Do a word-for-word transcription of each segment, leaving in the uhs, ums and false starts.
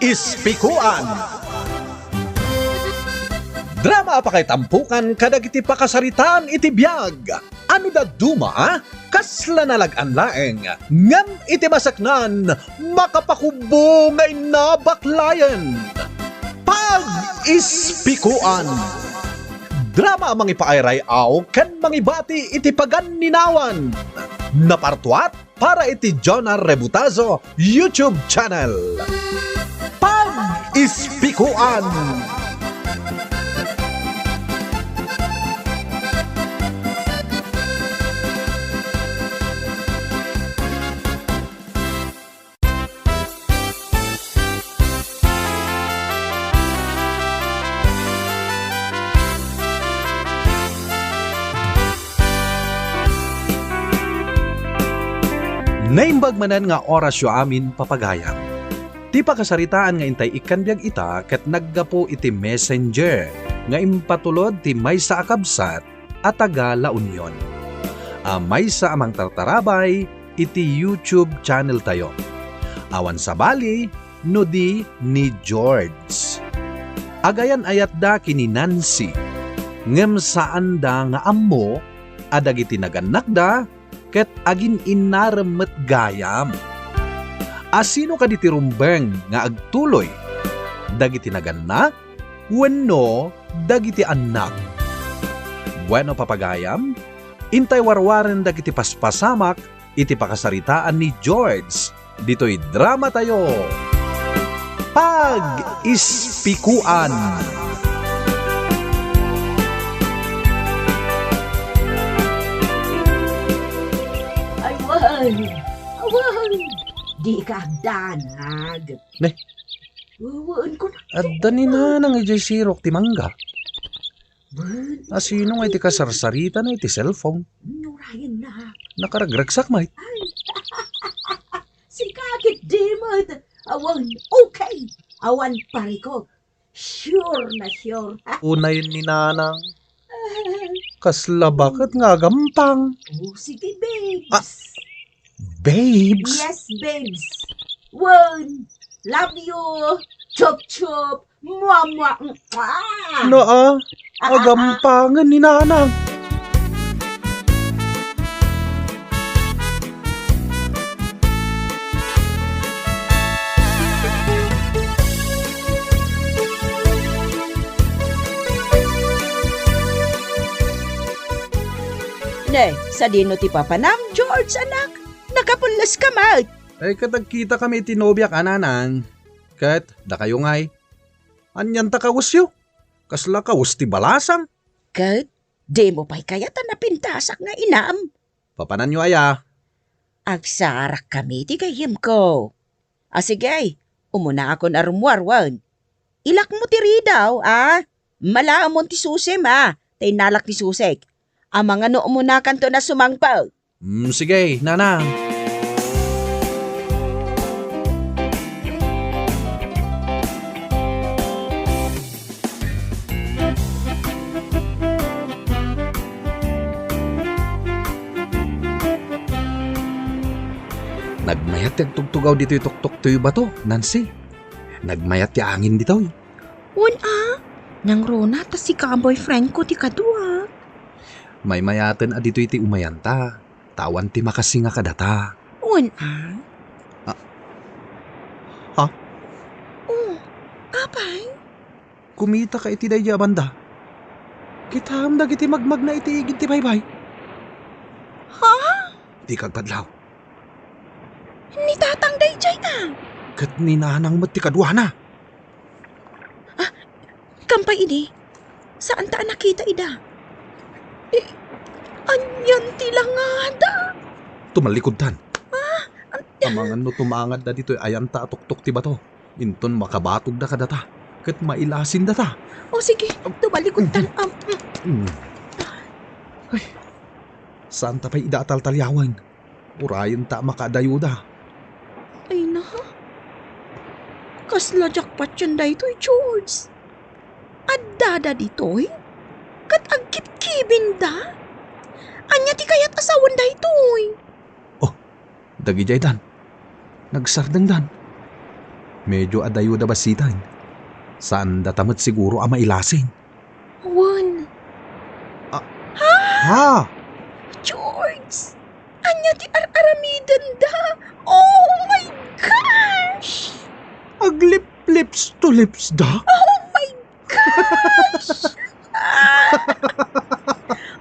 Ispikuan. Drama a pakaitampukan kadagiti pakasaritaan iti biag. Ano dadduma, a? Kasla nalag-an laeng, ngem iti maseknan, makapakubbo nga inna baklayen. Pag-ispikuan. Drama a mangipaayray-aw ken mangibati iti paganninawan. Napartuat para iti Jonah Rebutazo YouTube channel. Pag-ispikuan! Naimbag manen nga orasyo amin, papagayam. Ti pakasaritaan nga intay ikkan biag ita ket naggapu iti Messenger nga impatulod ti maysa a kabsat a taga La Union a maysa a mangtartarabay iti YouTube channel tayo. Awan sabali no di ni George. Agayan-ayatda ken ni Nancy, ngem saanda nga ammo a dagiti nagannakda ket agin-innarem met gayam. A sino kadi ti rumbeng nga agtuloy? Dagiti nagannak wenno dagiti annak? Bueno, papagayam, intay warwaren dagiti paspasamak iti pakasaritaan ni George ditoy drama tayo, Pag-ispikuan. Ay, wen! Awan! Dika agdanag. Ne? Wen, kun- Adda ni Nanang idiay sirok ti mangga. Wen. A sino nga iti kasarsaritana iti cellphone? Nurayenna. Nakaragragsak met. Ay. Sika ket di met. Awan, okay. Awan parikot. Sure na sure. Unayen ni Nanang. Kasla baket nga agampang. Oh, sige, babes. Ah, babes? Yes, babes. Wen, love you. Chup, chup. Mua, mua. Mua. Naa, agampangen ni Nanang. Ne, sadino ti papanam, George, anak? Nakapulleska met. Ay, ket agkitakami iti nobiak a Nanang. Ket dakayo ngay, anian ta kawesyo? Kasla kawes ti balasang. Ket dimo pay kayat a napintasak nga inam? Papananyo aya? Agsarakkami ti gayyemko. A, sige, umunaakon a rummuar wen. Ilakmo ti ridaw, a? Malaemon ti susim, a? Ta innalak ni susek. Amangan no umunakanton a sumangpet. Mm, sige, Nanang. Nagmayat ti agtugtugaw ditoy tuktok toy bato, Nancy. Nagmayat ti angin ditoy. Wen a, nangruna ta sika a boyfriend ko ti kaduak. Maymayaten a ditoy ti umayanta, ta awan ti makasinga kadata. Wen a? Ah. Ha? Oh, apay? Kumitaka iti daydiay a banda. Kitaem dagiti magmagna iti igid ti baybay. Ha? Dika agpadlaw. Ni Tatang daydiay a. Ket ni Nanang met ti kaduana. Ah, kampay idi. Saanta a nakita ida. Eh, anian ti langada? Tumallikudtan. Ah, an- Amangan no tumangadda ditoy ayanta a tuktok ti bato. Inton makabatogda kadata, ket mailasindata. O sige, tumallikudtan. Am, mm. Mm. Ay, saanta pay ida a taltaliawen. Urayenta a makaadayoda. Ay na, kasla jackpot daytoy, George. Addada ditoy? Ket agkibkibinda? Ania ti kayat a sawen daytoy? Oh, dagidiaydan. Nagsardengdan. Medyo adayoda basiten. Saandata met siguro a mailasin. Wen. Ah, ha? Ha? George, ania ti ar-aramidenda? Oh my gosh! Agliplips to lips da? Oh my gosh! Ah!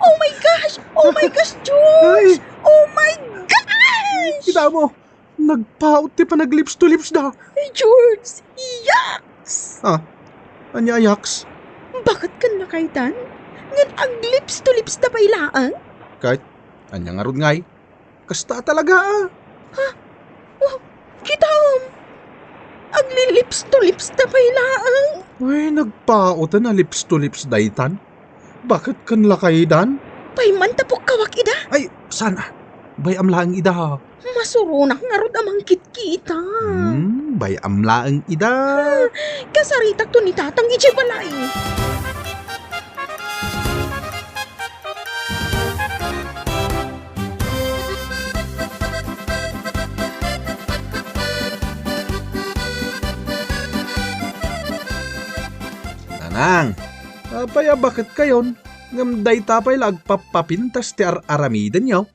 Oh my gosh! Oh my gosh, George! Ay! Oh my gosh! Kita mo, nagpaut ti panaglips to lips da. George, yaks! Ah, ania a yaks? Baket ken lakaydan? Ngem aglips to lips da pay laeng? Ket, ania ngarud ngay? Kasta talaga, ah. Ha? Oh, kitam! Aglilips to lips da pay laeng. Ay, nagpauten a lips to lips daytan. Baket ken lakaydan? Pay man ta pukkawak ida? Ay, saan? Bay-am laeng ida. Masuronak ngarud a mangkitkita. Hmm, bay-am laeng ida. Ah, kasaritakto ni Tatang idiay balay. Nanang, apay a baketkayon, ngem dayta pay la agpappapintas ti ar-aramidenyo?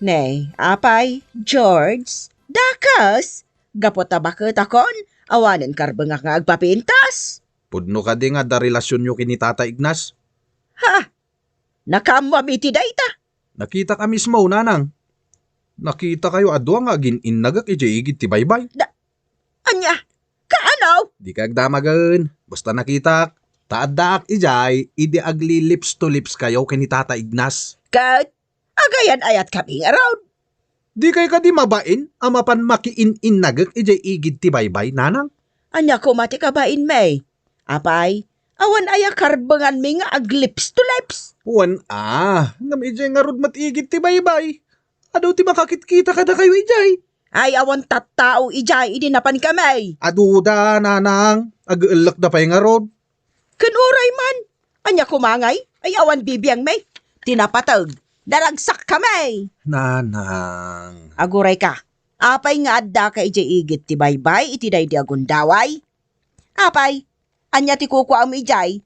Ne, apay, George, dakes, gapu ta baketakon, awanen karbengak nga agpapintas. Pudno kadi nga adda relasionyo ken ni Tata Ignas? Ha? Nakaammoam iti dayta? Nakitak a mismo, nanang. Nakitakayo a dua nga agin-innagek idiay igid ti baybay. Da-, ania? Kaano? Dika agdamagen. Basta nakitak. Ta addaak idiay idi aglilips to lips kayo ken ni Tata Ignas. Ket agayan-ayatkami ngarud. Dikay kadi mabain a mapan makiin-innagek idiay igid ti baybay, nanang? Ania koma ti kabainmi? Apay, awan aya karbenganmi nga aglips to lips? Wen a, ngem idiay ngarud met igid ti baybay. Adu ti makakitkita kadakayo idiay. Ay, awan tattao idiay idi napankami. Aduda, nanang, ageellakda pay ngarud. Ken uray man, ania koma ngay? Ay, awan bibiangmi. Ti napateg, naragsakkami. Nanang. Agurayka, apay nga addaka idiay igid ti baybay iti daydi a gundaway? Apay, ania ti kukuam idiay?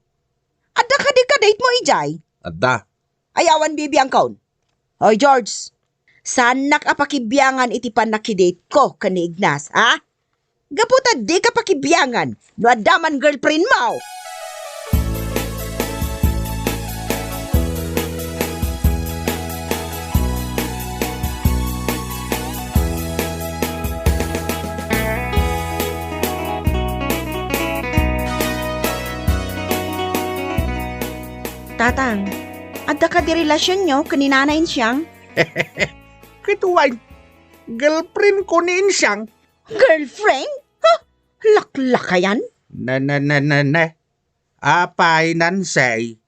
Adda kadi kadaytmo idiay? Adda. Ay, awan bibiangkon. Hoy, George, saannak a pakibiangan iti pannakidatesko ken ni Ignas, ha? Gapu ta dika pakibiangan no adda man girlfriendmo. Tatang, adda kadi relasionyo ken ni Nana Insiang? Ket wen, girlfriendko ni Insiang. Girlfriend? Ha? Laklakayan? Ne, ne, ne, ne, ne. Apay, Nansay,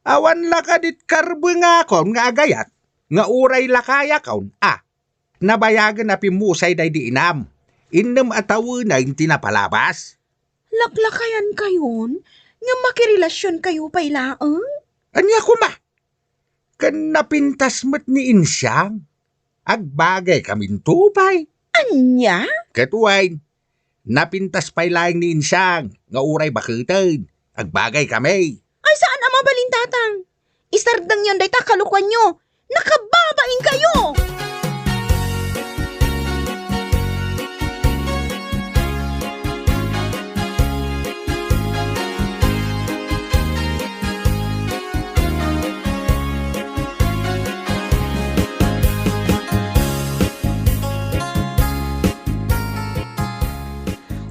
awan la kadit karbengakon nga agayat, nga uray lakayakon, a, nabayagen a pimmusay daydi inam. Innem a tawenay ti napalabas. Laklakayankayon, ngem makirelasionkayo pay laeng? Ania koma? Ken napintas met ni Insiang. Agbagaykaminto pay. Ania? Ket wen, napintas pay laeng ni Insiang nga uray baketen. Agbagaykami. Ay, saan a mabalin, Tatang. Isardengyon dayta kalokuanyo. Nakababainkayo!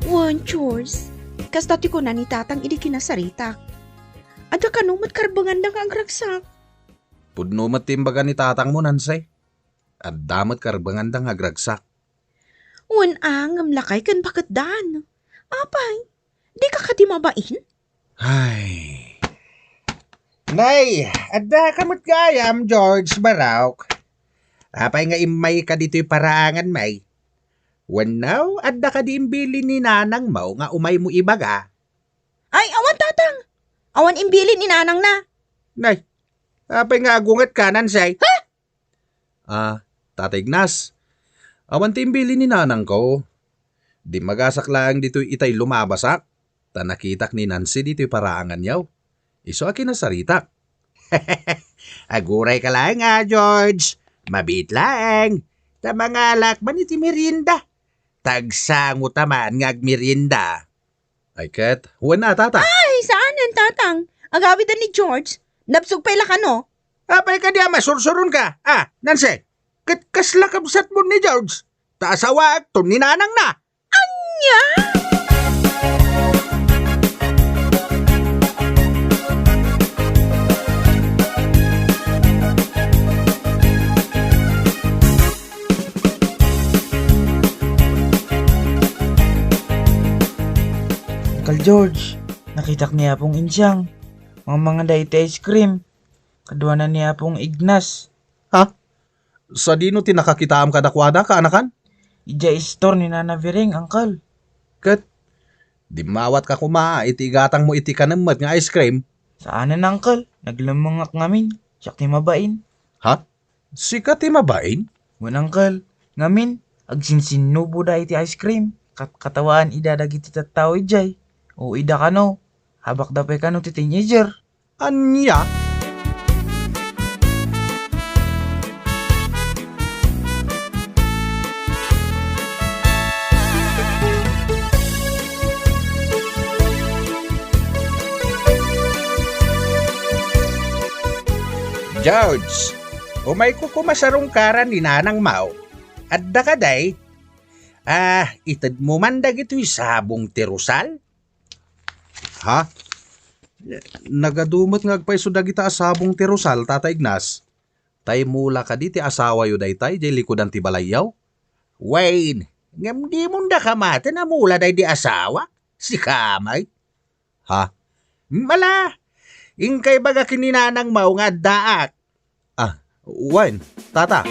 Wen, Chors, kasta ti kuna ni Tatang idi kinasaritak. Adda kano met karbenganda nga agragsak. Pudno met ti imbaga ni tatangmo, Nancy. Adda met karbenganda nga agragsak. Wen a, ngem lakay ken baketdan. Apay, dika kadi mabain? Ay. Nay, adda ka met gayam, George Barok. Apay nga immay ka ditoy paraangan, may? Wenno, adda kadi imbilin ni nanangmo nga umaymo ibaga? Ay, awan, Tatang. Awan imbilin ni nanangna. Nay, apay nga agunget ka, Nancy? Ha? Ah, Tata Ignas, awan ti imbilin ni nanangko. Dimmagasak laeng ditoy itay lumabasak, ta nakitak ni Nancy ditoy paraanganyo. Isu a kinasaritak. Agurayka laeng a, George. Mabiit laeng. Ta mangalak man iti merienda. Tagsango ta man nga agmerienda. Ay ket, wen a, tata. Ay, saanen, tatang. Agawiden ni George. Nabsog pay la kano. Apay kadi a masursuronka? Ah, Nancy, ket kasla kabsatmo ni George? Ta asawaek to ni nanangna. Ania? Uncle George, nakitak ni Apong Insiang. Mangmangada iti ice cream. Kaduana ni Apong Ignas. Ha? Sadino ti nakakitaam kadakuada, kaanakan? Idiay store ni Nana Biring, uncle. Ket, dimmawatka koma iti igatangmo iti kanem met nga ice cream. Saanen, uncle. Naglemmengak ngamin. Siak ti mabain. Ha? Sika ti mabain? Wen, uncle. Ngamin, agsinsinnuboda iti ice cream. Kat-, katawaan ida dagiti tattao idiay. O ida kano, habakda pay kano ti teenager. Ania? George, umayko koma sarungkaran ni Nanang Mao. Adda kadi? Ah, itedmo man dagitoy sabong ti rosal? Ha? Nagadu met nga agpayso dagita a sabong ti rosal, Tata Ignas. Tay mula kadi ti asawayo daytay, jay likudan ti balayyo? Wen, ngem dimon da kamaten a mula daydi asawa? Sika met. Ha? Mala, inkay baga ken ni Nanang Mao nga addaak. Ah, wen, tata.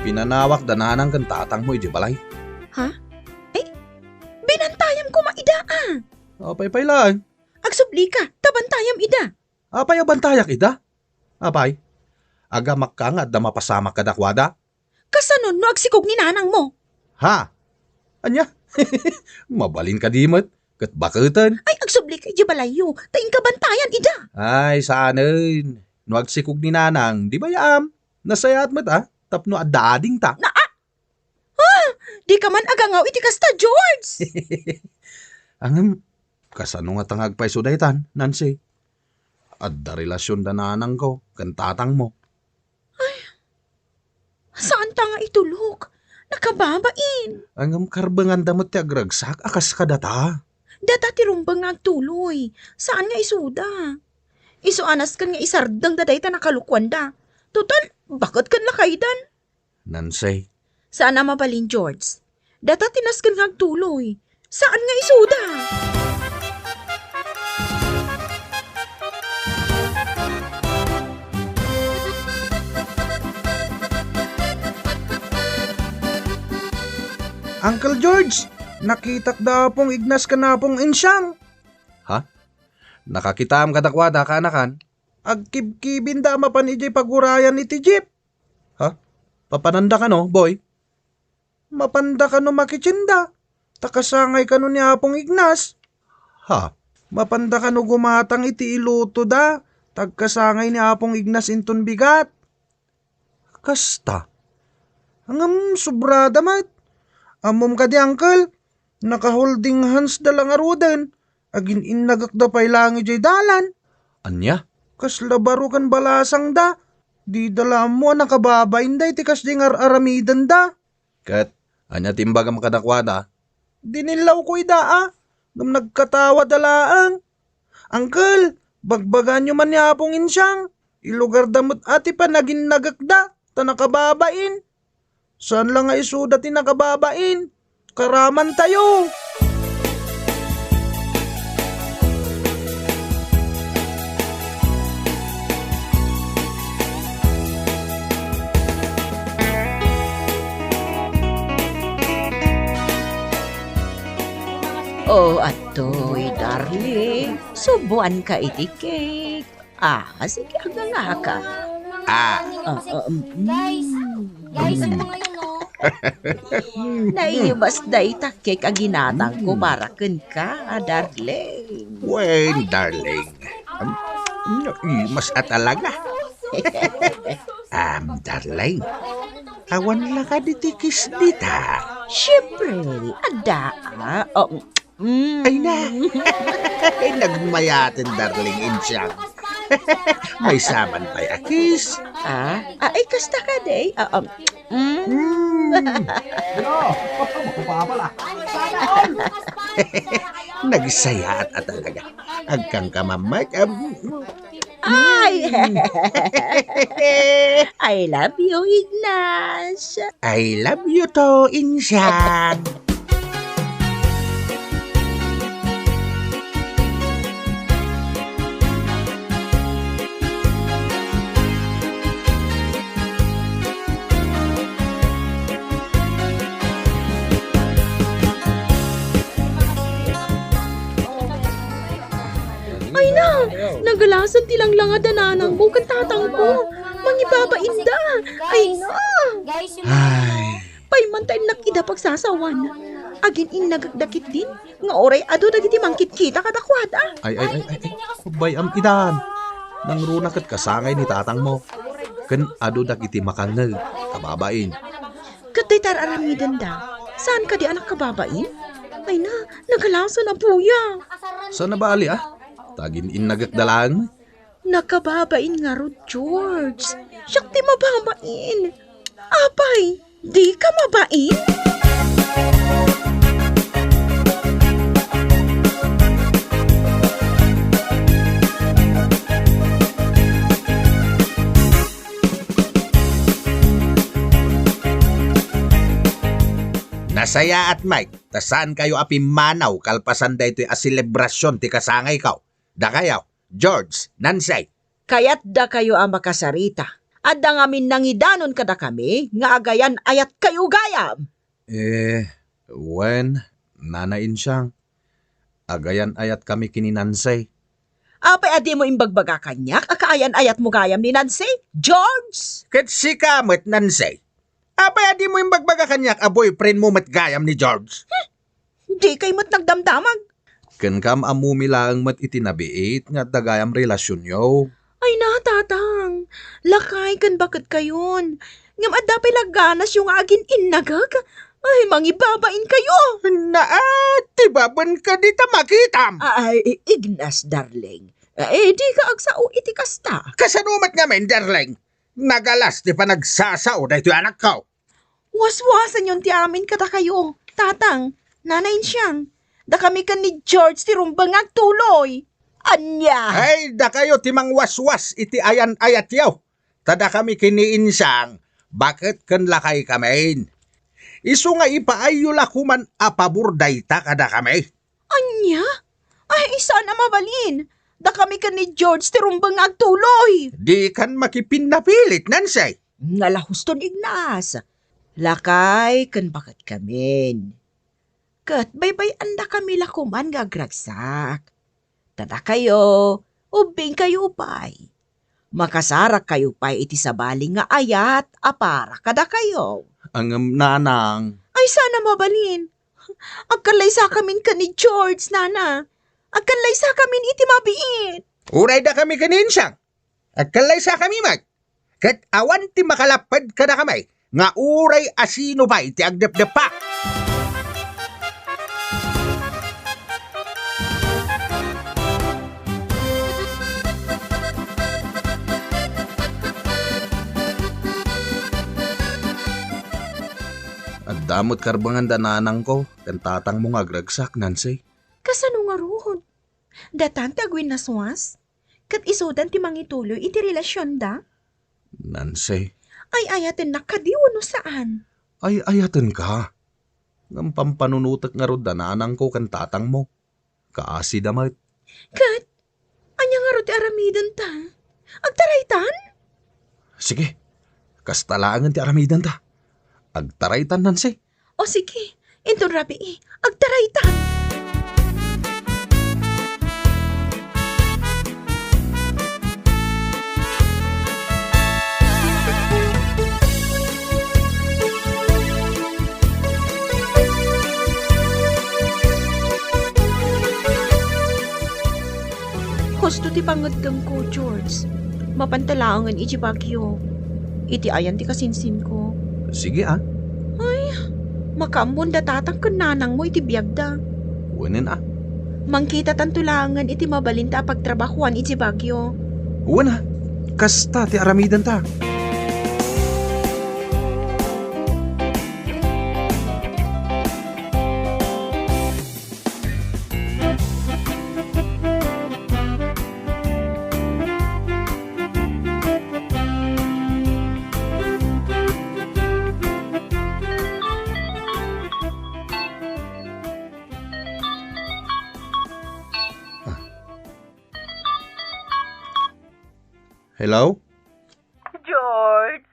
Pinanawak da nanang ken tatangmo idiay balay. Ha? Ay, binantayam koma ida, ah. Apay pay laeng? Agsublika, ta bantayam ida. Apay a bantayak ida? Apay, agamakka nga adda mapasamak kadakuada? Kasano no agsikog ni nanangmo? Ha? Ania? Mabalin kadi met, ket baketen? Ay, agsublika idiay balayyo, ta inka bantayan ida. Ay, saanen. No agsikog ni nanang, di bayaam. Nasayaat met, a, tapno adda adingta. Na, ah! Ah! Dika man agangaw iti kasta, George! Ngem, kasano ngata nga agpayso daytan, Nancy? Adda relasion da nanangko ken tatangmo. Ay, saanta nga itulok. Nakababain. Ngem karbenganda met ti agragsak a kas kadata. Data ti rumbeng nga agtuloy. Saan nga isuda. Isu a nasken nga isardengda dayta nakalukuanda. Total, baket ken lakaydan. Nancy. Saan a mabalin, George. Data ti nasken nga agtuloy. Saan nga isuda? Uncle George, nakitak da Apong Ignas ken Apong Insiang. Ha? Nakakitaam kadakuada, kaanakan? Agkibkibinda a mapan idiay pagurayan iti jeep. Ha? Papananda kano, boy? Mapanda kano makitsinda, ta kasangay kano ni Apong Ignas? Ha? Mapanda kano gumatang iti ilutoda, ta agkasangay ni Apong Ignas inton bigat? Kasta. Ngem sobrada met. Ammom kadi, uncle? Naka-holding hands da la ngaruden. Agin-innagakda pay laeng idiay dalan. Ania? Kasla baro ken balasangda. Dida la ammo a nakababainda iti kasdiay nga ar-aramidenda. Ket ania ti imbagam kadakuada? Dinillawko ida a, ngem nagkatawada laeng. Uncle, bagbagaanyo man ni Apong Insiang. Ilugarda met a ti panaginnagakda, ta nakababain. Saan la nga isuda ti nakababain. Karamantayo! O, atoy, darling. Subuanka iti cake. Ah, sige, agngangaka. Ah. Ah, ah, mm. Guys, guys, ano ngayon, oh? Naimas dayta cake a ginatangko para kenka, darling. Wen, darling. Am, naimas a talaga. Am, darling. Awan la kadi ti kiss dita? Siyempre, adda, ah. Oh, mm. Ay na. Nagmayaten, darling, insiang. Maysa man pay a kiss. Ah, ah, ay, kasta kadi. Ah, um, mm. Mm. Hello. Mapapala. Sana all. Nagsayaat a talaga. Agkangkamamag, am, Ay! I love you, Ignas. I love you too, Insan. Ay na, nagalasan ti langlangad a nanangko ken tatangko. Mangibabainda. Ay na. Ay. Pay man ta innak ida pagsasawan. Agin-innagek da ketdin nga uray adu dagiti mangkitkita kadakuada. Ay, ay, ay, ay, ay. Bay-am idan. Nangruna ket kasangay ni tatangmo. Ken adu dagiti makangngeg, kababain. Ket dayta ar-aramidenda, saan kadi a nakababain? Ay na, nagalasan, apoya. Saan a bali, a? Ta agin-innagek da laeng. Nakababain ngarud, George. Siak ti mababain. Apay, dika mabain? Nasayaat, Mike, ta saankayo a pimmanaw kalpasan daytoy a selebrasion ti kasangayko. Dakayo, George, Nancy. Kayatdakayo a makasarita. Adda ngamin nangidanon kadakami nga agayan-ayatkayo gayam. Eh, wen, Nana Insiang, agayan-ayatkami ken ni Nancy. Apay a dimo imbagbaga kaniak a kaayan-ayatmo gayam ni Nancy, George? Ket sika met, Nancy. Apay a dimo imbagbaga kaniak a boyfriendmo met gayam ni George? Hmm, dikay met nagdamdamag. Ken kam, ammom laeng met iti nabiit nga adda gayam relasionyo. Ay na, Tatang. Lakay ken baketkayon. Ngem adda pay la ganasyo nga agin-innagek? Ay, mangibabainkayo. Naa, ti babenka dita makitam. Ay, Ignas, darling. Ay, dika agsao iti kasta. Kasano met ngamin, darling? Nagalas ti panagsasao daytoy anakko. Waswasenyon ti amin kadakayo, Tatang, Nana Insiang. Dakami ken ni George ti rumbeng nga agtuloy. Ania? Ay, dakayo ti mangwaswas iti ayan-ayatyo. Ta dakami ken ni Insiang, baket ken lakaykamin. Isu nga ipaayyo la koman a pabor dayta kadakami. Ania? Ay, saan a mabalin. Dakami ken ni George ti rumbeng nga agtuloy. Dikan makipinnapilit, Nancy. Nalahuston, Ignas. Lakay ken baketkamin. Ket baybay-andakami la koman nga agragsak. Ta dakayo, ubbingkayo pay. Makasarakkayo pay iti sabali nga ayat a para kadakayo. Ngem, Nanang. Ay, saan a mabalin. Agkallaysakamin ken ni George, Nana. Agkallaysakamin iti mabiit. Uray dakami ken ni Insiang. Agkallaysakami met. Ket awan ti makalapped kadakami nga uray asino pay ti agdepdeppak. Adda met karbengan da nanangko ken tatangmo nga agragsak, Nancy. Kasano ngarud? Datan ti agwinnaswas? Ket isudan ti mangituloy iti relasionda? Nancy. Ay-ayatennak kadi wenno saan? Ay-ayatenka. Ngem pampanunotek ngarud da nanangko ken tatangmo. Kaasida met. Ket, ania ngarud ti aramidenta? Agtaraytan? Sige, kasta laengen ti aramidenta. Agtaraytan, Nancy. O sige, inton rabii, agtaraytan. ti pangeddengko, George. Mapanta laengen iti Baguio. Iti ayan ti kasinsinko. Sige, a. Ay, makaammoen da tatang ken nanangmo iti biagda. Wen, a. Mangkitatanto laengen iti mabalinta a pagtrabahoan iti Baguio. Wen, a. Kasta ti aramidenta. Hello? George,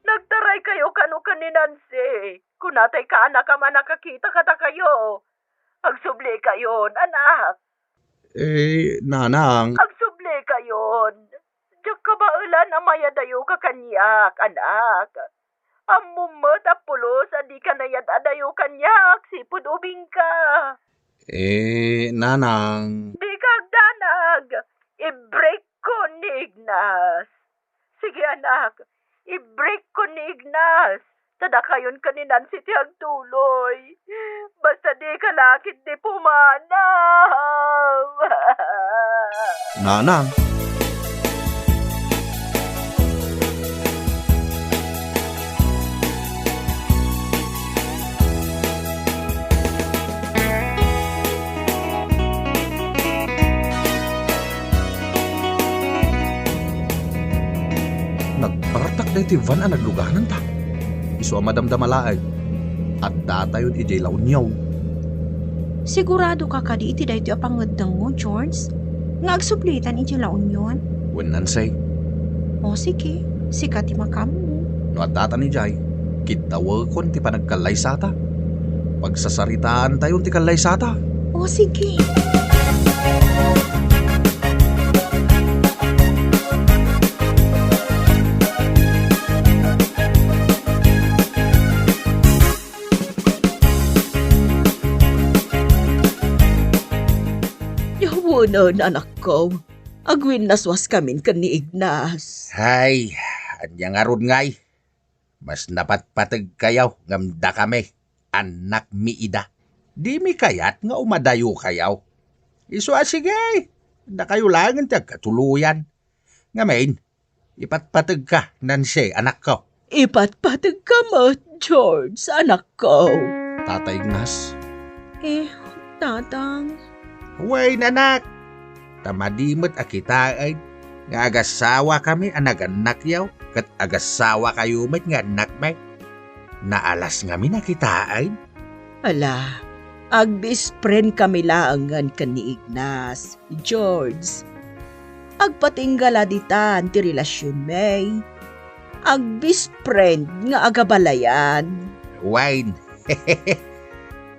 nagtaray kayo kano ken ni Nancy. Kunatay kaanakam a nakakita kadakayo. Agsubli kayon, anak. Eh, nanang. Agsubli kayon. Diak kabaelan a mayadayo ka kaniak, anak. Ammom met a pulos a dika nayad-adayo kaniak, sipud ubingka. Eh, nanang. Dika agdanag. I-break ko ni Ignas. Sige, anak. I-break ko ni Ignas. Ta dakayon ken ni Nancy ti agtuloy. Basta dika la ketdi pumanaw. Nanang. Nagpartak daytoy van a naglugananta. Isu a madamdama laeng, addatayon idiay La Union. Siguradoka kadi iti daytoy a pangeddengmo, George, nga agsublitan idiay La Union? Wen, Nancy. O, sige, sika ti makaammo. No addatan idiay, kiddawekon ti panagkallaysata. Pagsasaritaantayon ti kallaysata. O, sige. Yawen, anakko. Agwinnaswaskamin ken ni Ignas. Hay, ania ngarud ngay? Mas napatpategkayo ngem dakami, annakmi ida. Dimi kayat nga umadayokayo. Isu a sige, dakayo laengen ti agkatuloyan. Ngamin, ipatpategka, Nancy, anakko. Ipatpategka met, George, anakko. Tata Ignas. Eh, Tatang. Wen, anak. Ta madi met a kitaen nga agasawakami a nagannakyo ket agasawakayo met nga annakmi. Naalas ngamin a kitaen. Ala, agbest friend kami laengen ken ni Ignas, George. Agpatingga la ditan ti relasionmi. Agbest friend nga agabalayan. Wen.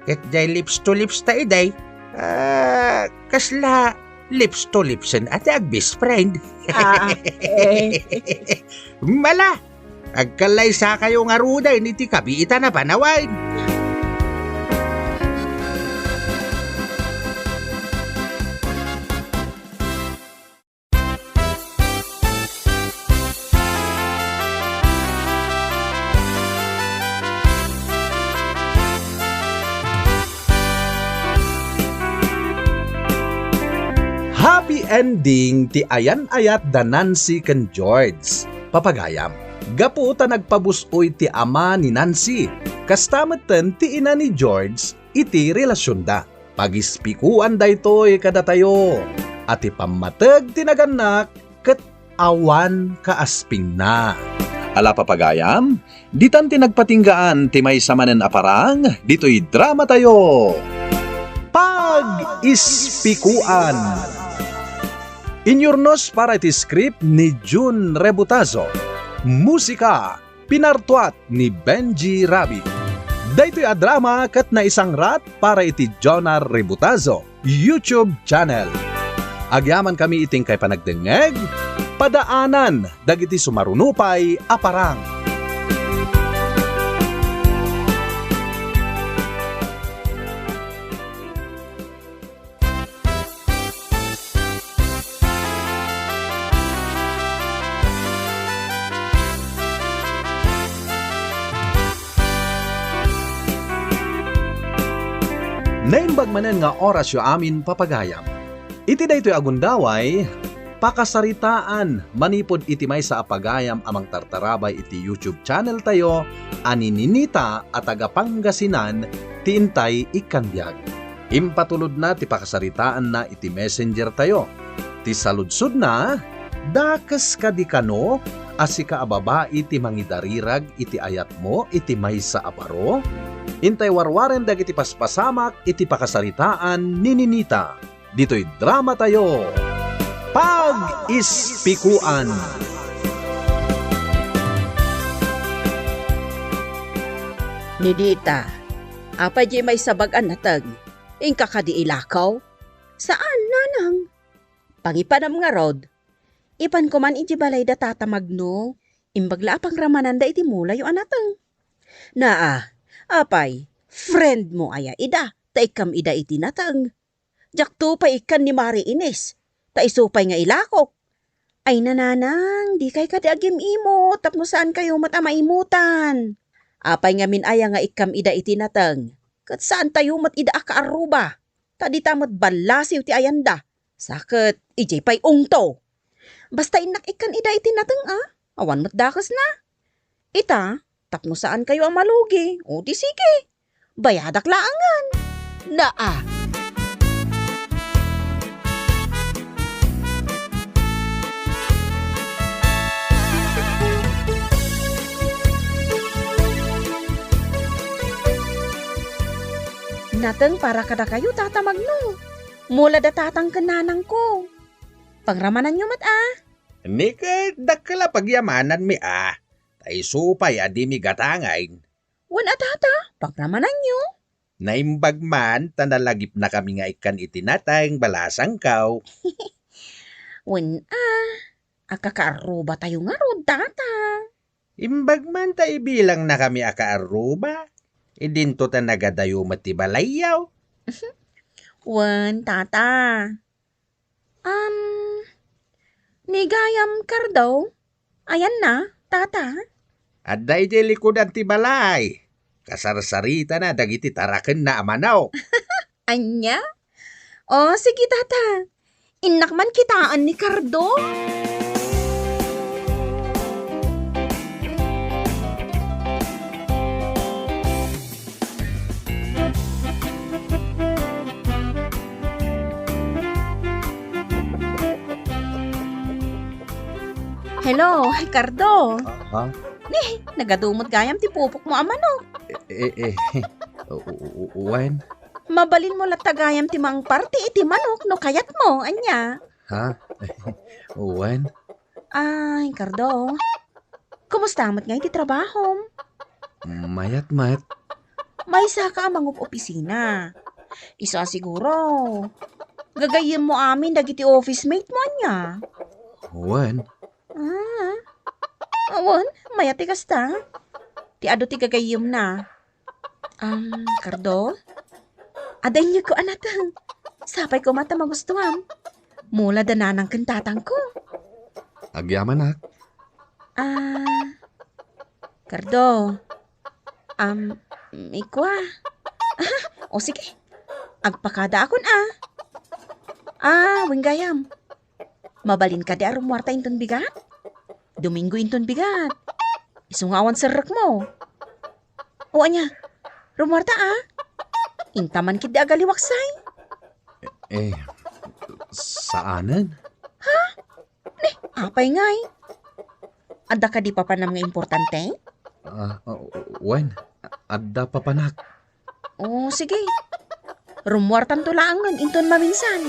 Ket diay lips to lips ta idi, ah, kasla lips to lipsen a ti agbest friend. Ah, eh. Mala, agkallaysakayo ngaruden iti kabiitan a panawen. Happy ending ti ayan-ayat da Nancy ken George, papagayam. Gapu ta nagpabus-oy ti ama ni Nancy, kasta metten ti ina ni George iti relasionda. Pagispikoan daytoy kadatayo a ti pammateg ti nagannak ket awan kaaspingna. Ala papagayam, ditan ti nagpatinggaan ti maysa manen a parang ditoy dramatayo. Pagispikoan. Inyurnos para iti script ni Jun Rebutazo. Musika, pinartuat ni Benji Rabi. Daytoy a drama ket naisangrat para iti Jonah Rebutazo YouTube channel. Agyamankami iti inkay panagdengngeg, padaanan dagiti sumaruno pay a parang. Naimbag manen nga orasyo amin, papagayam. Iti daytoy a gundaway, pakasaritaan manipud iti maysa a pagayam a mangtartarabay iti YouTube channel tayo a ni Ninita a taga Pangasinan ti intay ikkan biag. Impatulodna ti pakasaritaanna iti messenger tayo. Ti saludsodna, dakes kadi kano a sika a babai ti mangidarirag iti ayatmo iti maysa a baro? Intay warwaren dagiti paspasamak iti pakasaritaan ni Ninita. Ditoy drama tayo, Pag-ispikuan. Ninita, apay di maysa bag a nateng? Inka kadi ilakaw? Saan, nanang. Pangipanam ngarud. Ipanko man iti balay da Tata Magno. Imbag la a pangramananda iti mulayo a nateng. Naa, apay, friend mo aya ida, ta ikkam ida iti nateng? Diakto pay ikkan ni Mari Ines, ta isu pay nga ilakok. Ay, nanang, dikay kadi agim-imot tapno saan kayo met a maimutan. Apay ngamin aya nga ikkam ida iti nateng, ket saan tayo met ida a kaarruba, ta dita met ballasiw ti ayanda, sa ket idiay pay ungto. Basta innak ikkan ida iti nateng a, awan met dakesna. Ita, tapno saan kayo a malugi, o di sige, bayadak laengen. Naa. Nateng para kadakayo, Tata Magno. Mula da tatang ken nanangko. Pangramananyo met a. Ni ket dakkel a pagyamananmi a, ta isu pay a dimi gatangen. Wen a, Tata, pangramananyo. Naimbag man ta nalagipnakami nga ikkan iti nateng, balasangko. Wen a, agkakaarrubatayo ngarud, Tata. Imbag man ta ibilangnakami a kaarruba, idinto ta nagadayo met ti balayyo. Wen, Tata. Am, ni gayam Cardo, ayanna, Tata? Adda idiay likudan ti balay. Kasarsaritana dagiti tarakenna a manok. Ania? O, sige, Tata. Innak man kitaen ni Cardo. Hello, Cardo. Ah, ha? Ni, nagadu met gayam ti pupokmo a manok. Eh, eh, eh. U-, u-, u-, wen? Mabalinmo latta gayam ti mangparti iti manok no kayatmo, ania? Ha? Wen? Ay, Cardo. Kumusta met ngay ti trabahom? Mayat met. Maysaka a mangup-opisina. Isu a siguro, gagayyemmo amin dagiti office mate mo, ania? Wen. Ah. Awan, mayat ti kasta. Ti adu ti gagayyemna. Am, Cardo? Adda inyegko a nateng. Sapay koma ta magustuam. Mula da nanang ken tatangko. Agyamanak. Ah, Cardo. Am, ikua. Ah, o sige. Agpakadaakon a. Ah, wen gayam. Mabalin kadi a rumuarta inton bigat? Domingo inton bigat. Isu nga awan serrekmo. O ania, rumuarta a? Intaman ketdi a galiwaksay. Eh, saanen. Ha? Ni, apay ngay? Adda kadi papanam nga importante? Ah, wen, adda papanak. O, sige. Rumuartanto laengen inton maminsan.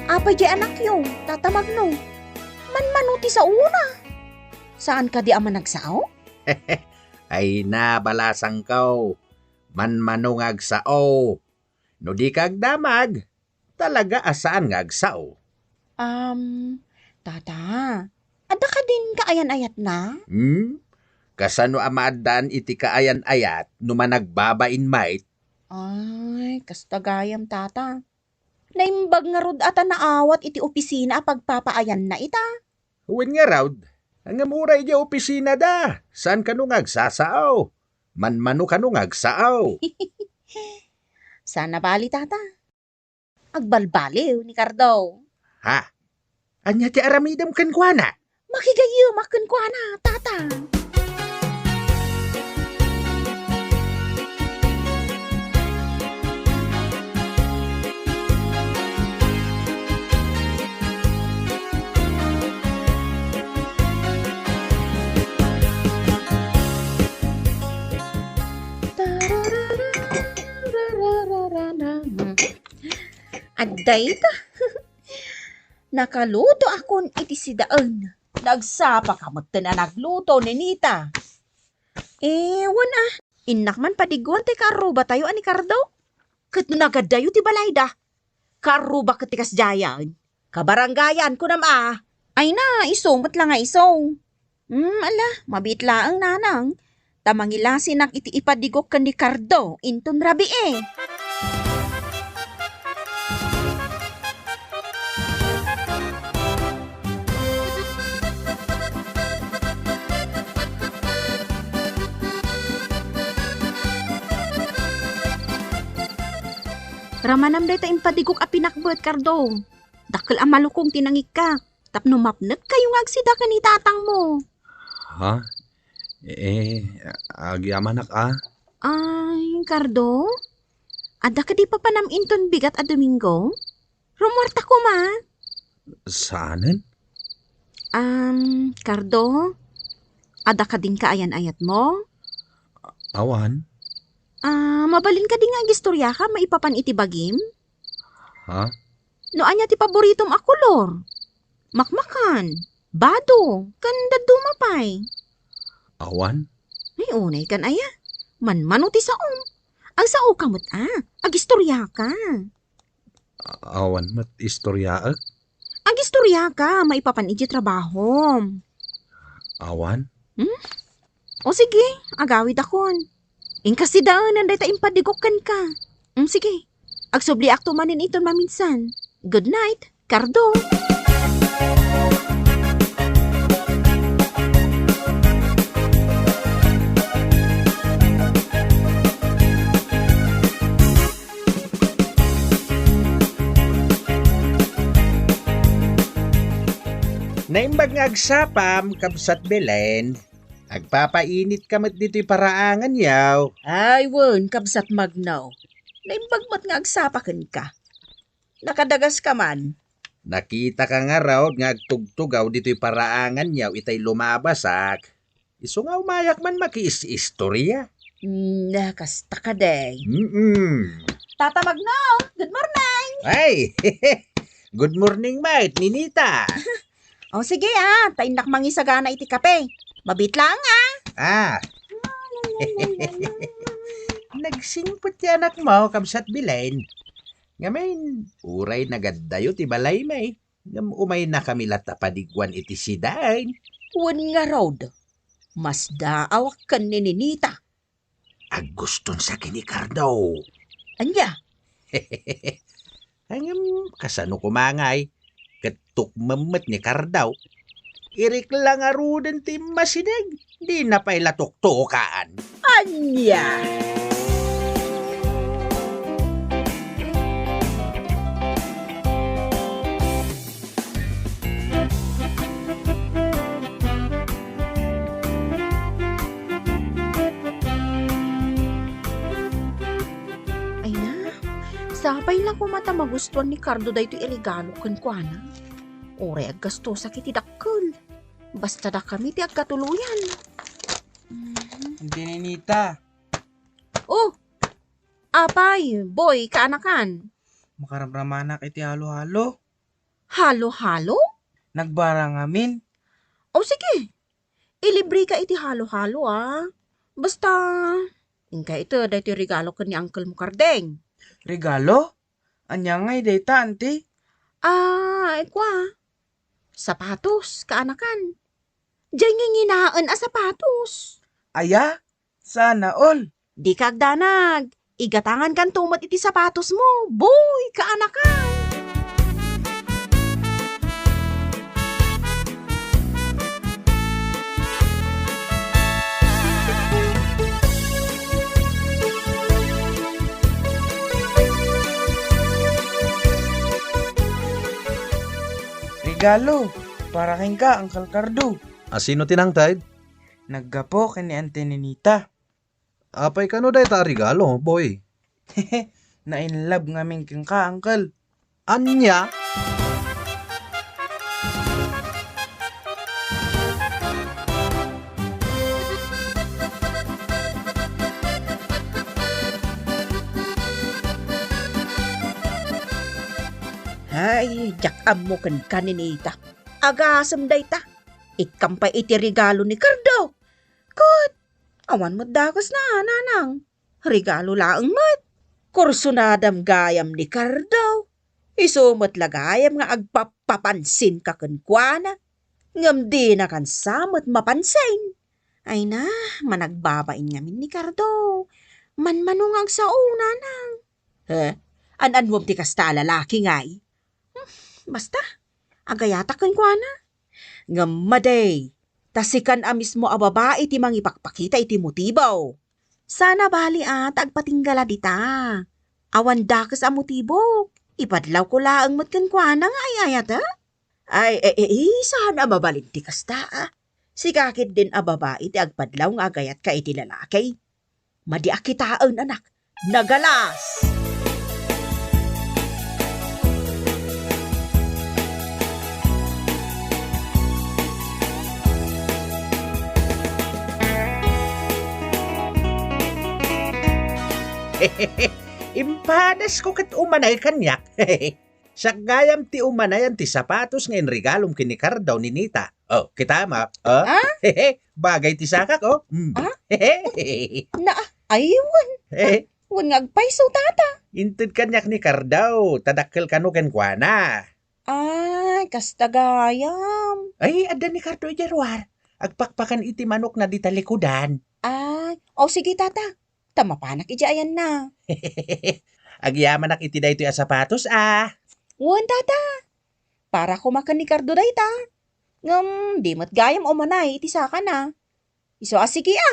Apay diay anakyo, Tata Magno? Manmano ti saona? Saan kadi a managsao? Ay na, balasangko. Manmano nga agsao. No di ka agdamag, talaga a saan nga agsao. Um, Tata, adda kadin kaayan-ayatna? Hmm? Kasano a maaddaan iti kaayan-ayat no managbabain met? Ay, kasta gayam, tata. Naimbag ngarud a ta naawat iti opisina a pagpapaayanna ita. Wen ngarud, ngem uray idiay opisina da, saan kano nga agsasao? Manmano kano nga agsao? Sana bali, tata. Agbalbaliw ni Cardo. Ha? Ania ti aramidem kenkuana? Makigayyemak kenkuana, tata. Adda ita. Nakalutoakon iti sidaen. Nagsapaka metten a nagluto, Ninita. Eh, wen a. Innak man padiguan ti kaarrubatayo a ni Cardo. Ket no nagaddayo ti balayda, kaarruba ket ti kasdiayen. Kabarangayan, kunam a. Ay na, isu met la nga isu. Hmm, ala, mabiit laeng, nanang. Ta mangilasinak iti ipadigok ken ni Cardo inton rabii. Ramanam dayta impadigok a pinakbet, Cardo. Dakkel a malukong ti nangikka. Tapno mapnekkayo nga agsida ken ni tatangmo. Ha? Eh, agyamanak a. Ay, Cardo? Adda kadi papanam inton bigat a Domingo? Rummuarta koma. Saanen? Um, Cardo, adda kadin kaayan-ayatmo? Awan. Ah, mabalin kadi nga agistoriaka maipapan iti bagim? Ha? No ania ti paboritom a kolor? Makmakan, bado, ken dadduma pay. Awan. Ay, unay kan aya. Manmano ti saom. Agsaoka met a. Agistoriaka. A-, awan met istoriaek. Agistoriaka, maipapan idiay trabahom. Awan. Hmm? O sige, agawidakon. Inka sidaenan dayta impadigok kenka. Mm, sige. Agsubliakto manen iton maminsan. Good night, Cardo. Naimbag nga agsapam, Kabsat Belen. Agpapainitka met ditoy paraangan, yaw. Ay, wen, Kabsat Magno. Naimbag met nga agsapa kenka. Nakadagaska man. Nakitaka ngarud nga agtugtugaw ditoy paraangan, yaw, itay lumabasak. Isu nga umayak man makiis-istorya. Mm, kasta kadi. Mm-mm. Tata Magno, good morning! Ay! Good morning met, Ninita. O, sige, ah. Ta innak mangisagana iti kape. Mabiit laeng, ah. Ah. Nagsingpet ti anakmo, Kabsat Belen. Ngamin, uray nagaddayo ti balaymi, ngem umaynakami latta padiguan iti sidaen. Wen ngarud, masdaawak ken ni Ninita. Aggustonsa ken ni Cardo. Ania? Ngem kasano koma ngay? Ket tukmem met ni Cardo. Irikla ngaruden ti immasideg, dina pay la tuktukan. Ania? Ay na, sapay la koma ta magustuan ni Cardo daytoy iregalo kenkuana. Uray aggastosak iti dakkel. Basta dakami ti agkatuloyan. Mhm. Indi, Ninita. Oh, apay, Boy, kaanakan? Makaramramanak iti halo-halo. Halo-halo? Nagbarang amin. O sige, ilibreka iti halo-halo, ah. Basta, inka iti daytoy regalo ken ni Uncle mo Kardeng. Regalo? Ania ngay dayta, anti? Ah, ay kua. Sapatos, kaanakan. Diay nginginaen a sapatos. Aya? Sana all. Dika agdanag. igatangankanto met iti sapatosmo. Boy, kaanakay! Regalo para kenka, Uncle Cardo. A, sino ti nangted? Naggapu ken ni Auntie Ninita. Apay kano dayta a regalo, boy? Na-in love ngamin kenka, Uncle. Ania? Ay, diak ammo kenka, Ninita. Agasem dayta. Ikkam pay iti regalo ni Cardo. Ket, awan met dakesna, nanang. Regalo laeng met. Kursunadam gayam ni Cardo. Isu met la gayam nga agpappapansinka kenkuana. Ngem dinakan sa met mapansin. Ay na, managbabain ngamin ni Cardo. Manmano nga agsao, nanang. Eh, an-annuem ti kasta a lalaki ngay? Hmm, basta, agayatak kenkuana. Ngem madi, ta sikan a mismo a babai ti mangipakpakita iti motibo. Sana bali a ta agpatingga la dita. Awan dakes a motibo. Ipadlawko laeng met kenkuana nga ay-ayatek. Ay, e, e, e, saan a mabalin ti kasta, a? Sika ketdin a babai ti agpadlaw nga agayatka iti lalaki. Madi a kitaen, anak. Nagalas! Impanasko ket umanay kaniak. Siak gayam ti umanayan ti sapatos nga inregalom ken ni Cardo, Ninita. Oh, kitam, a? Oh? Ah? Bagay ti sakak, oh. Mm. Ah? Na, ay, wen. Eh? Wen nga agpayso, tata. Inted kaniak ni Cardo, ta dakkel kano kenkuana. Ay, kasta gayam. Ay, adda ni Cardo idiay ruar. Agpakpakan iti manokna dita likudan. Ay, o sige, tata. Ta mapanak idiay ayanna. Agyamanak iti daytoy a sapatos, a. Wen, tata. Para koma ken ni Cardo dayta. Ngem di met gayam umanay iti sakana. Isu a, sige, a.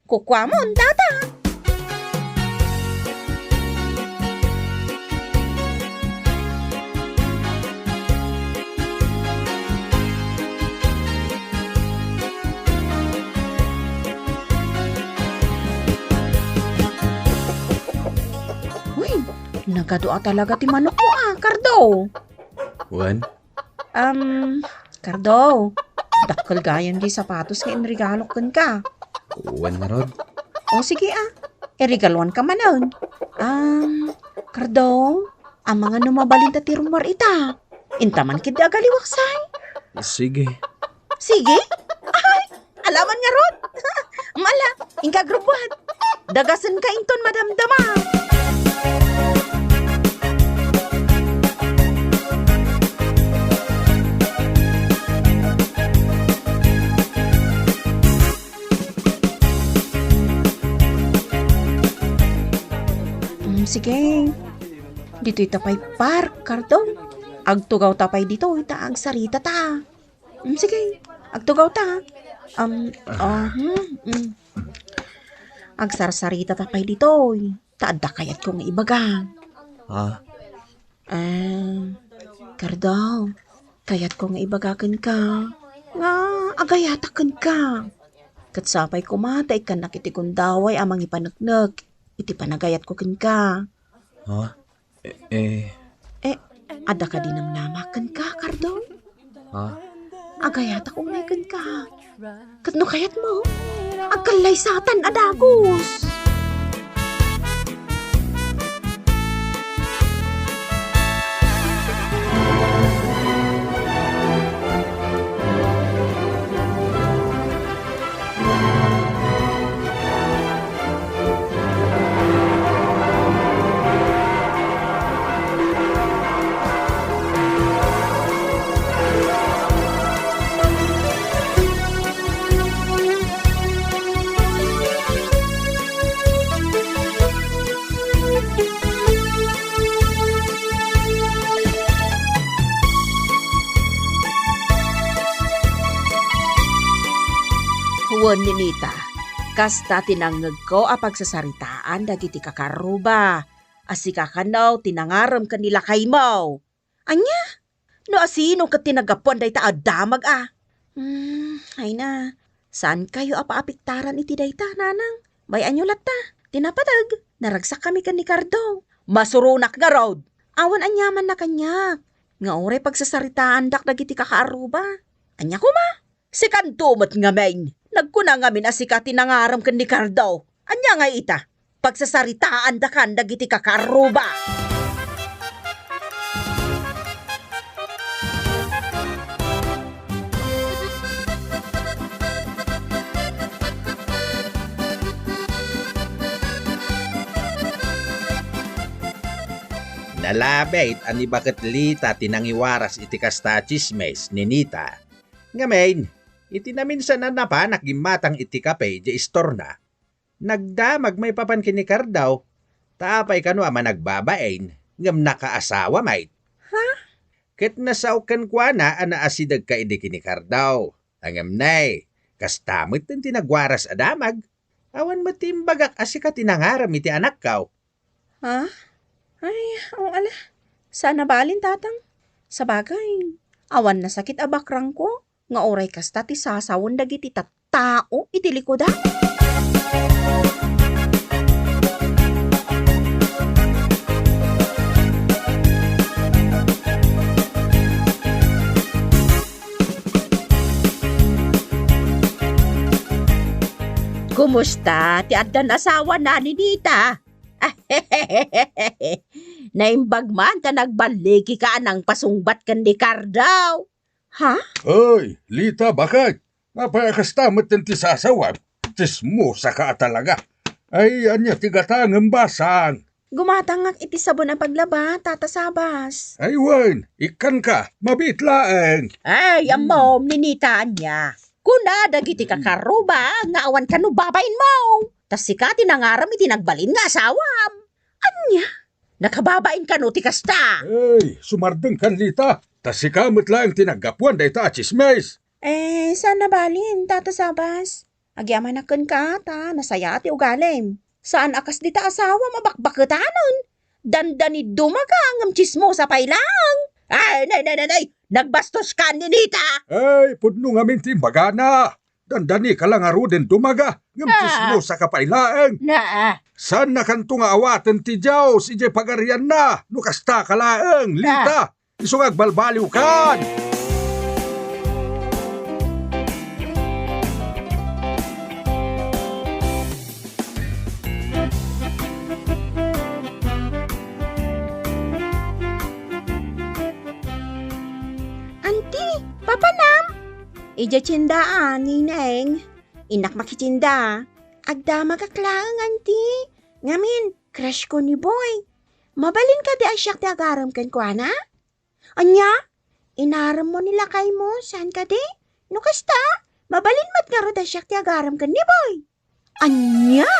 Kukuamon, tata. Uy, nagadu a talaga ti manokmo, a, Cardo. Wen? Um, Cardo, dakkel gayam di sapatos nga inregalok kenka. Wen ngarud? O, sige, a. Iregaluanka manen. Um, Cardo, amangan no mabalinta ti rummuar ita. Inta man ketdi agaliwak, say. Sige. Sige? Ay, alaman ngarud. Mala, inka agrubbuat. Dagasenka inton madamdama. Mm, sige. Ditoy ta pay park, Cardo. Agtugaw ta pay ditoy ta agsarita ta. Mm, sige. Agtugaw ta. Um, ah, hmm, mm. Agsarsarita ta pay ditoy. Ta adda kayatko nga ibaga. Ha? Ah, Cardo, kayatko nga ibaga kenka nga agayatak kenka. Ket sapay koma ta ikkannak iti gundaway a mangipaneknek iti panagayatko kenka. Ha? Eh, eh. Eh, adda kadi namnamak kenka, Cardo? Ha? Agayatak unay kenka. Ket no kayatmo, agkallaysatan a dagus. Wen ni Nita, kasta ti nangngegko a pagsasaritaan dagiti kakarruba a sika kano ti nangarem ken ni lakaymo. Ania? No asino ket ti naggapuan dayta a damag a? Hmm, ay na, saan kayo a paapektaran iti dayta, nanang? Bay-anyo latta, ti napateg, naragsakkami ken ni Cardo. Masuronak ngarud. Awan aniamanna kaniak, nga uray pagsasaritaandak dagiti kakaarruba. Ania koma? Sikanto met ngamin, nagkuna ngamin a sika ti nangarem ken ni Cardo. Ania ngay ita? Pagsasaritaandakan dagiti kakaarruba. Nalabit a ni baket Lita ti nangiwaras iti kasta a tsismis ni Nita. Ngamin, iti naminsan a napanak gimmatang iti kape idiay istorna, nagdamag maipapan ken ni Cardo, ta apay kano a managbabain, ngem nakaasawa met. Ha? Ket nasao kenkuana a naasidegka idi ken ni Cardo. Ngem ne, kasta met ti nagwaras a damag. Awan met ti imbagak a sika ti nangarem iti anakko. Ha? Ay, o ala. Saan a balin, tatang. Sabagay, awan nasakit a bakrangko nga uray kasta ti sasawen dagiti tattao iti likuda. Kumusta ti addan asawana ni Nita? Naimbag man ta nagballikika a nangpasungbat ken ni Cardo. Ha? Ay, Lita, baket? Apay a kasta met ti sasawem? Tsismosaka a talaga. Ay, ania ti gatangem, basang? Gumatangak iti sabon a paglaba, Tata Sabas. Ay wen, ikkanka, mabiit laeng. Ay, ammom, ni Nita ania. Kuna dagiti kakarruba nga awan kano babainmo. Ta sika ti nangarem iti nagbalin nga asawam. Ania? Nakababain kano ti kasta? Ay, sumardengkan, Lita. Ta sika met laeng ti naggapuan dayta a tsismis. Eh, saan a balin, Tata Sabas? Agyamanak kenka ta nasayaat ti ugalim. Saan a kas dita asawam a bakbaketanen. Dandani dumaga ngem tsismosa pay laeng. Ay, nay, nay, nay, nay! Nagbastos ka ni Nita! Ay, pudno ngamin ti imbagana. Dandanika la ngaruden dumaga, ngem Ah. tsismosaka pay laeng. Na. Saannakanto nga awaten ti Dios idiay pagarianna, no kastaka laeng, Lita. Isu nga agbalbaliwkan. Auntie, papanam? Idiay tiendaan, Nineng. Innak makitienda. Agdamagak laeng, Auntie. Ngamin, crush ko ni Boy. Mabalin kadi a siak ti agarem kenkuana? Ania? Inaremmo ni lakaymo, saan kadi? No kasta, mabalin met ngarud a siak ti agarem ken ni Boy. Ania?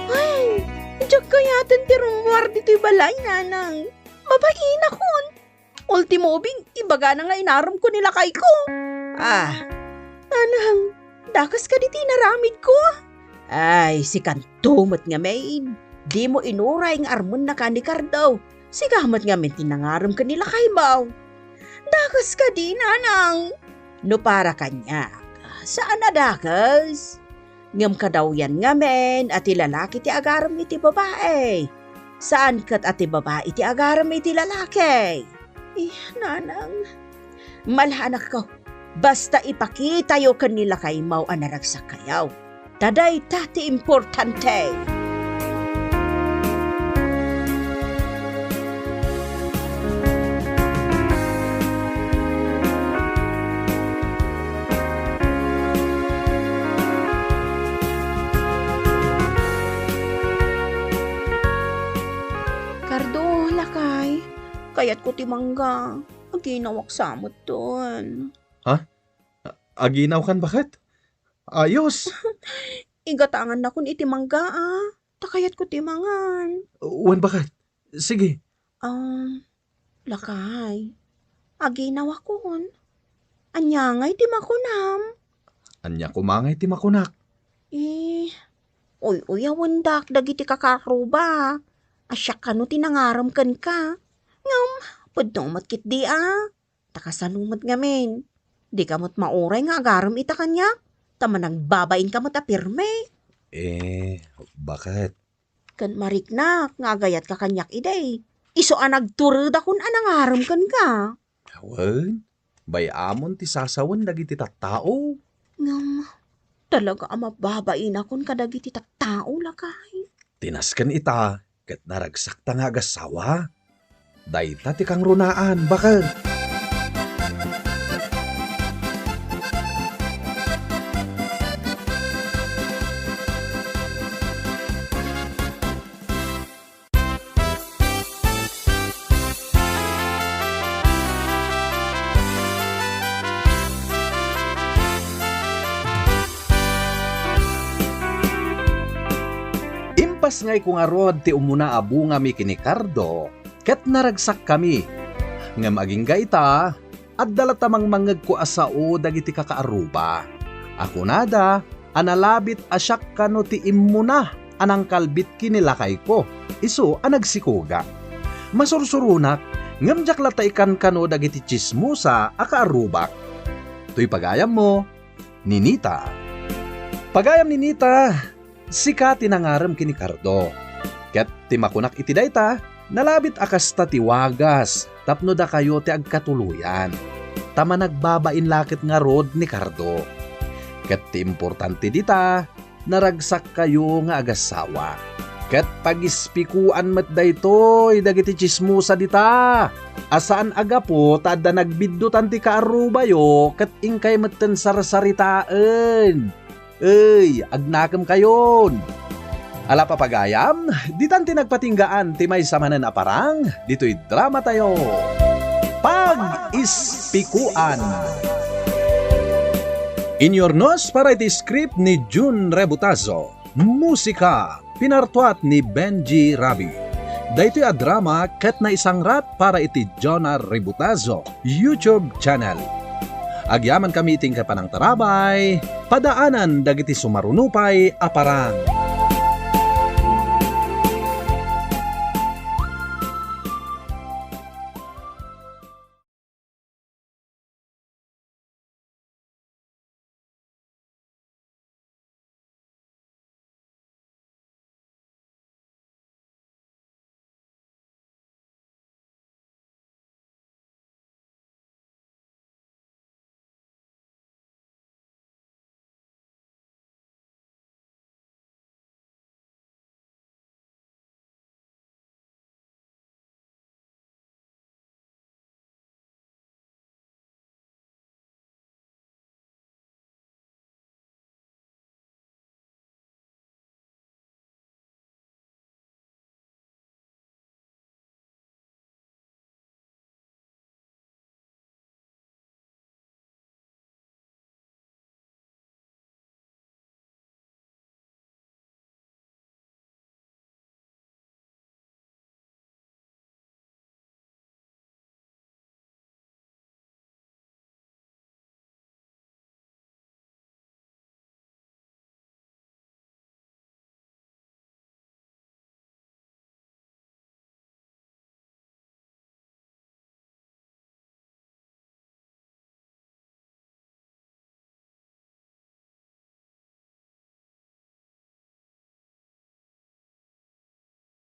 Ay, diak kayaten ti rummuar ditoy balay, Nanang. Mabainak. Ultimo ubing, ibagana nga inaremko ni lakayko. Ah. Nanang, dakes kadi ti inaramidko? Ay, sikanto met ngamin. Dimo inuray nga armennaka ni Cardo. Sika met ngamin ti nangarem ken ni lakaymo. Dakes kadi, Nanang? No para kaniak, saan a dakes. Ngem kadawyan ngamin a ti lalaki ti agarem iti babai. Saan ket a ti babai ti agarem iti lalaki. Eh, Nanang, malhanakko. Basta ipakitayo ken ni lakaymo a naragsakkayo. Ta dayta ti importante. Cardo, lakay, kayatko ti mangga. Aginawak sa metten. Ha? A-, aginawkan, baket? Ayos. Igatangannakon iti mangga, a. Ta kayatko ti mangan. Wen, baket. Sige. Um, lakay, aginawakon. Ania ngay ti makunam? Ania koma ngay ti makunak? Eh, uy-uyawendak dagiti kakaarruba. A, siak kano ti nangarem kenka. Ngem, pudno met ketdi, a. Ta kasano met ngamin? Dika met mauray nga agarem ita kaniak? Ta managbabainka met a pirme. Eh, baket? Ket mariknak nga agayatka kaniak idi. Isu a nagturedakon a nangarem kenka. Wen, bay-amon ti sasawen dagiti tattao. Ngem, talaga a mababainakon kadagiti tattao, lakay. Ti nasken ita, ket naragsakta nga agassawa. Dayta ti kangrunaan, baket. Impasngayko ngarud ti umuna a bungami ken ni Cardo, ket naragsakkami. Ngem agingga ita, adda latta mangmangngegko a sao dagiti kakaarruba. A kunada a nalabit a siak kano ti immuna a nangkalbit ken ni lakayko, isu a nagsikuga. Masursuronak, ngem diak latta ikankano dagiti tsismosa a kaarrubak. Toy pagayammo, Ninita. Pagayam Ninita, sika ti nangarem ken ni Cardo. Ket ti makunak iti dayta, nalabit a kasta ti wagas tapno dakayo ti agkatuloyan. Ta managbabain la ket ngarud ni Cardo. Ket ti importante dita, naragsakkayo nga agassawa. Ket pagispikoan met daytoy dagiti tsismosa dita a saan a gapu ta adda nagbiddutan ti kaarrubayo ket inkay metten sarsaritaen. Ey, agnakemkayon! Ala, papagayam, ditan ti nagpatinggaan ti maysa manen a parang ditoy dramatayo, Pag-ispikoan. Inyurnos para iti script ni Jun Rebutazo. Musika, pinartuat ni Benji Rabi. Daytoy a drama ket naisangrat para iti Jonah Rebutazo YouTube channel. Agyamankami iti inkay panangtarabay, padaanan dagiti sumaruno pay a parang.